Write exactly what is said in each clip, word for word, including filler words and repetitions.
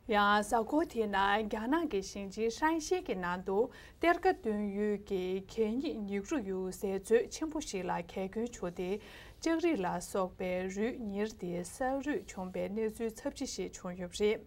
ཡང་གཟའ་འཁོར་དེའི་ནང་རྒྱ་ནག་གི་ཞིང་ཆེན་ཧྲན་ཞི་གི་ནང་དུ་གཏེར་ཁ་སྟོན་ཡུལ་གྱི་གད་སྙིགས་ཉིག་རུ་ཡུག་ཟས་མཛོད་ཆེན་པོ་ཞིག་ལ་གས་སྐྱོན་བྱུང་སྟེ། ལྕགས་རིགས་ལ་སོགས་པའི་རུས་ཉིལ་ཏེ་ས་རུད་བྱུང་བའི་གནས་ཚུལ་ཚབས་ཆེ་ཞིག་བྱུང་ཡོད་པ་རེད།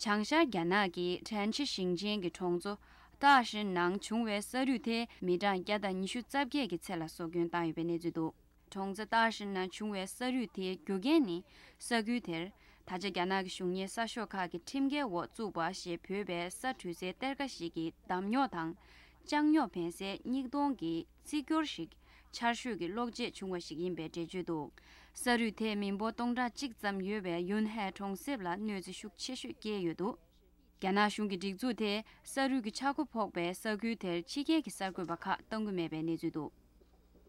བྱང་ཤར་རྒྱ་ནག་གི་ཧྲན་ཞི་ཞིང་ཆེན་གྱི་གྲོང་ཚོ་ཏཱ་ཧྲིན་ནང་བྱུང་བའི་ས་རུད་དེ་མི་གྲངས་བརྒྱ་དང་ཉི་ཤུ་རྩ་བརྒྱད་ཀྱི་ཚད་ལ་སྲོག་སྐྱོན་བཏང་ཡོད་པའི་གནས་ཚུལ་འདུག་གྲོང་ཚོ་ཏཱ་ཧྲིན་ནང་བྱུང་བའི་ས་རུད་དེའི་རྒྱུ་རྐྱེན་ནི། ས་ཁུལ་དེར་ད་ཆ་རྒྱ་ནག་གི་གཞུང་གཉེར་གསར་ཤོག་ཁག་གི་ཁྲིམས་འགལ་འོག་བཙུགས་པ་ཞེས་འབོད་པའི་ས་འདྲུད་སའི་གཏེར་ཁ་ཞིག་གི་འདམ་རྙོག་དང་། ལྕགས་རྙོག་འཕེན་སའི་སྙིགས་དོང་གི་རྩིག་སྐྱོར་ཞིག་ཆར་ཞོད་ཀྱི་གློག་ཆད་བྱུང་བ་ཞིག་ཡིན་པའི་འགྲེལ་བརྗོད་འདུག་ས་རུད་དེས་མི་འབོར་སྟོང་ཕྲག་གཅིག་ཙམ་ཡོད་པའི་ཡུན་ཧའེ་གྲོང་གསེབ་ལ་གནོད་འཚེ་ཤུགས་ཆེ་ཤོས་བསྐྱལ་ཡོད་འདུག་རྒྱ་ནག་གཞུང་གི་སྒྲིག་འཛུགས་དེས་ས་རུད་ཀྱི་ཆག་སྒོ་ཕོག་པའི་ས་ཁུལ་དེར་ཕྱི་རྒྱལ་གྱི་གསར་འགོད་པ་ཁག་གཏང་གི་མེད་པའི་གནས་ཚུལ་འདུག་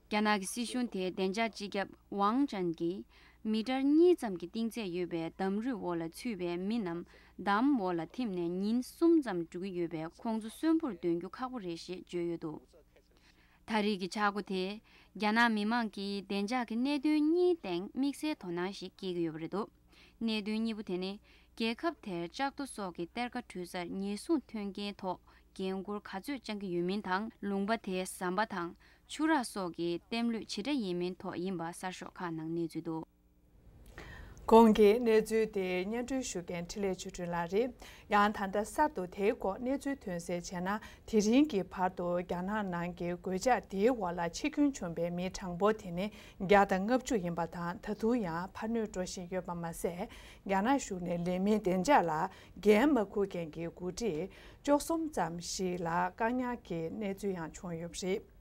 རྒྱ་ནག་གི་སྲིད་གཞུང་དེའི་བདེ་འཇགས་སྤྱི་ཁྱབ་ཝང་ཅན་གྱིས། མི་ཊར་གཉིས་ཙམ་གྱི་གཏིང་ཚད་ཡོད་པའི་འདམ་རུད་འོག་ལ་ཚུད་པའི་མི་རྣམས་འདམ་འོག་ལ་ཐིམ་ནས་ཉིན་གསུམ་ཙམ་འགྲོ་གི་ཡོད་པས། ཁོང་ཚོ་གསོན་པོར་འདོན་རྒྱུ་ཁག་པོ་རེད་ཞེས་བརྗོད་ཡོད་འདུག་ད་རེས་ཀྱི་ཆག་སྒོ་དེས་རྒྱ་ནག་མི་མང་གི་བདེ་འཇགས་ཀྱི་གནད་དོན་གཉིས་སྟེང་དམིགས་བསལ་དོ་སྣང་ཞིག་སྐྱེ་གི་ཡོད་པ་རེད་འདུག་གནད་དོན་གཉིས་པོ་དེ་ནི། རྒྱལ་ཁབ་དེར་ལྕགས་རྡོ་སོགས་ཀྱི་གཏེར་ཁ་འདྲུད་སར་ཉེན་སྲུང་མཐུན་རྐྱེན་ཐོག་འགན་འཁུར་ག་ཚོད་བཅང་གི་ཡོད་མིན་དང་། ལུང་པ་དེའི་ཟམ་པ་དང་ཆུ་རགས་སོགས་ཀྱི་བརྟན་ལྷོད་ཇི་འདྲ་ཡིན་མིན་ཐོག་ཡིན་པ་གསར་ཤོག་ཁག་ནང་གནས་ཚུལ་འདུག་གོང་གི་གནས་ཚུལ་དེ་སྙན་སྒྲོན་ཞུ་མཁན་འཕྲིན་ལས་ཆོས་སྒྲོན་ལགས་རེད། ཡང་ད་ལྟ་གསར་དུ་དེའི་སྐོར་གནས་ཚུལ་ཐོན་གསལ་བྱས་ན། དེ་རིང་གི་བར་དུ་རྒྱ་ནག་ནང་གི་གོད་ཆག་དེའི་འོག་ལ་འཆི་སྐྱོན་བྱུང་བའི་མི་གྲངས་འབོར་དེ་ནི་བརྒྱ་དང་ལྔ་བཅུ་ཡིན་པ་དང་། ད་དུང་ཡང་འཕར་སྣོན་འགྲོ་བཞིན་ཡོད་པ་མ་ཟད། རྒྱ་ནག་གཞུང་ནས་ལས་མིའི་བདེ་འཇགས་ལ་འགན་མ་འཁུར་མཁན་གྱི་འགོ་ཁྲིད་བཅུ་གསུམ་ཙམ་ཞིག་ལ་བཀག་ཉར་གྱི་གནས་ཚུལ་ཡང་བྱུང་ཡོད་པ་རེད།